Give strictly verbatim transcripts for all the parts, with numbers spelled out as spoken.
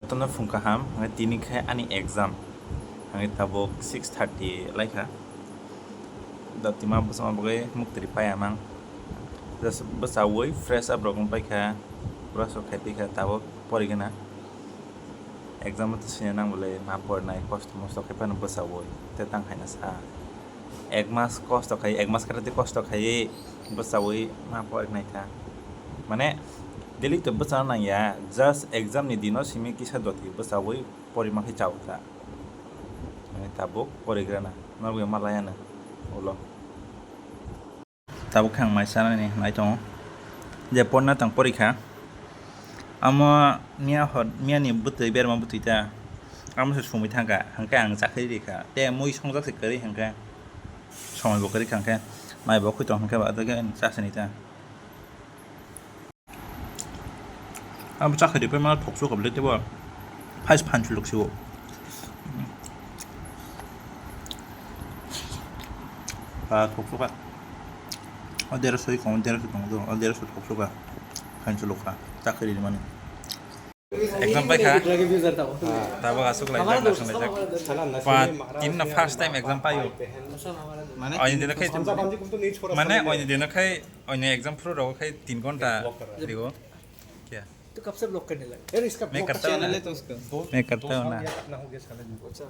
Jotono phung kaham, hwnkhai tini khe ani exam. Hwnkhai tabuk six thirty laikha. Da tima bwsama bagwi muktri paya mang. Just bwchaui fresh up rok wng paikha. Brush rok khai paikha, tabuk porigwna. Exam o to sini nang bwlai ma pornai, kosto mosto khai phano bwchaui. Tei tang haino sa. Ek mas kosto khai, ek mas khe tei kosto khaiwi bwchaui ma poriknai kha. Mane, daily to bwchana nangya, just exam ni dino simi kisa doti bwchaui porima khe chao ta. Mane, tabuk porigrana, norok ma laya no ulo. Tabuk khe ang mai chanani nai tongo. Je porna tang porikha. Amo miya hor, miya ni bwtwi, berma bwtwi ta. Amo se sumui thangkha, hwnkhe ang chakhai rikha. Te mui songjak se kwrwi hwnkhe. Somoi bo kwrwi kha hwnkhe. Mai bo khwi tong hwnkhe ba, adwkhe chasani ta. Abo chakhai rikhe ma thoksu kha bwlai tebo. Phais phan chuluk siwo. Ba thoksu kha. O dera soi kong, dera soi kong, o dera soi thoksu kha. Phan chuluk kha. Chakhai rimani. Exam paikha. Tabuk aswk laijak, aswk laijak. Pa, tinno first time exam paio. Mane? Oini dino khai, mane oini dino khai, oini exam phuru rogo khai tin ghonta rigo. Kya? तो कब से ब्लॉक करने लगा? यार, इसका मैं ब्लॉक करता हूँ ना। चैनल है तो उसका। मैं करता हूँ ना। अच्छा।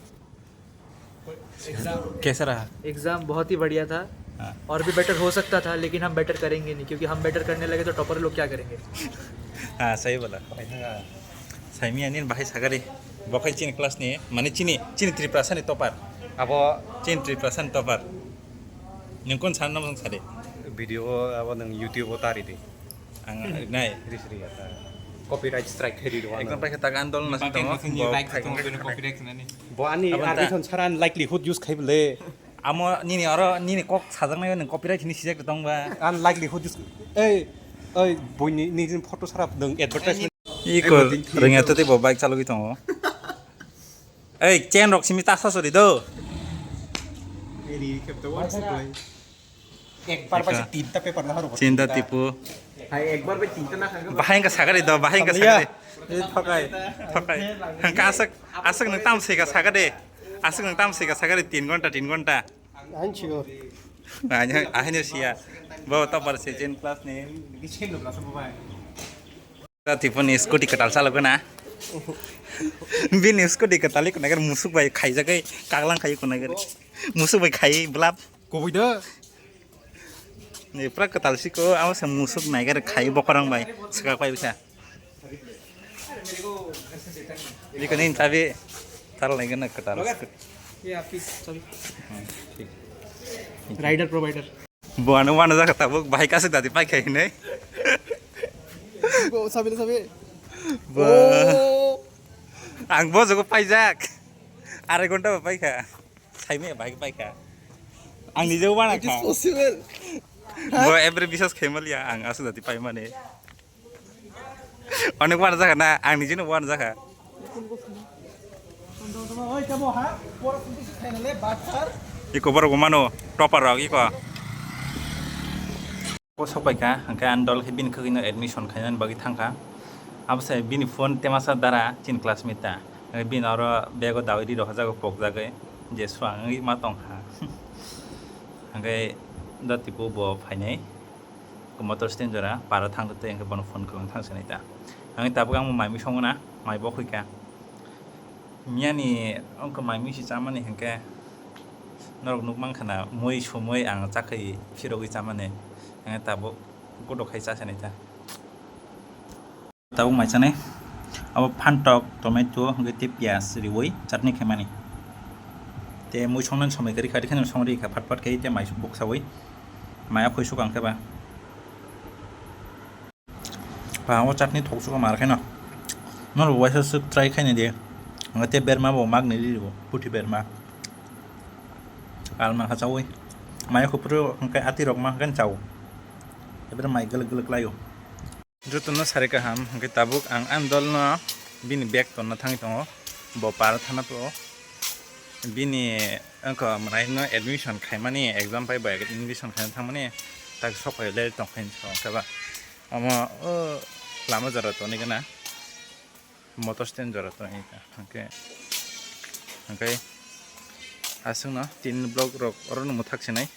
एग्जाम कैसा रहा? एग्जाम बहुत ही बढ़िया था। हाँ। और भी बेटर हो सकता था, लेकिन हम बेटर करेंगे नहीं, क्योंकि हम बेटर करने लगे तो टॉपर लोग क्या करेंगे? हाँ, सही बोला। Saimia nini bahai sagari, bo khai chini class ni, mane chini, chini Tripura sani topper. Abo chini Tripura sani topper. Nwng kon sanno mung sari? Video abo nwng YouTube o tari di. Ang nai. Ris ri ya ta. Copyright strike khe ri do. Ekdom paikha tak andol na sing tongo. Bo khai copyright nani. Bo ani admission sara ani likelihood use khai bole. Amo nini oro nini kok sajaknai nwng copyright hini sijak tong ba. Ani likelihood use. Ei, ei, boini nini photo sara nwng advertisement. Iko ringya tei bo bike chalogwi tongo. Ei, chain rok simi ta sosori do. Eri kep to one supply. Ekbar bai tinta paper na haro. Chinta tipu. Hai, ekbar bai tinta na haro. Bahai ka sagari do, bahai ka sagari. Thokai. Thokai. Hangka aswk, aswk nwng tam sika sagade. Aswk nwng tam sika sagade tin ghonta, tin ghonta. Ang sio. Ahai no siya. Bo topper se chen class ni. Tipuni scooty kwtal chalok na. Bini scooty kwtal iko nagar musuk bai khaijak ai kaglang khai iko nagar. Musuk bai khai blap. Kubui da. Ni pura kwtal siko amo se musuk nagar khai bokorang bai swkak bai bisa. Bikoni tabi tal nagar na kwtal. ये आपकी sorry. Hmm, ठीक। Rider provider. Bo ano wana jaka tabuk bahai kasik dati pai khai hinai. Go, sabi, sabi. Ba. Oh. Ang bo jogo paijak. Arai ghonta ba paikha. Saimia bahai paikha. Ang nijeo wana kha. It is possible. Bo every biswas khaimaliya ang asuk dati paimani. Onek wana jaka na, ang nijino wana jaka. Iko borok bo mano, topper rok iko. Bo sok pai kha, hwnkhe ani dol khe bini khwgwino admission khainani bagwi thangkha. Abo se bini phone temasa dara chini classmate ta. Hwnkhe bini oro bag o dawi ri rok hajago pokjagwi je swangwi ma tongkha. Hwnkhe datipo bo phainai. Motor stand jora para thang tei hwnkhe bono phone kwlwng thang sinai ta. Ang tabuk ang mai mui songna mai bo khuika. Miyani wngkha mai mui si chamani hwnkhe norok nuk mankha na mui sumui ang chakhwi phirogwi chamani. Ang tabuk godo khai cha sinai ta. Tabuk mai chanai. Abo phantok, tomato, hwnkhe tei piyaj riwi chutney khaimani. Tei mui songnani somoi kwrwi kha, tei kheno songri kha, phat phat khai tei mai buksawi. Maya khoi sukang khe ba. Ba, o chutney thok sukha mar khe no. Norok waisa swk try khaini di. Hwnkhe tei berma bo magni ri bo, puthi berma. Alma kha chawi. Maya khupru hwnkhe ati rok ma hwnkhe chao. Ebere mai gwlwk gwlwk laio. Jotono sari kaham, hwnkhe tabuk ang ani dolno bini bag tonna thangwi tongo, bo para thana pho. Bini wngkha mwnaino admission khaimani, exam pai bo admission khaina thangmani, tak sok phai le tongkhaini song khe ba. Omo o lama jora toni gana. Motor stand jora to hingkha hingkhe hingkhe aswkno tin block rok oro no mwthak sinai.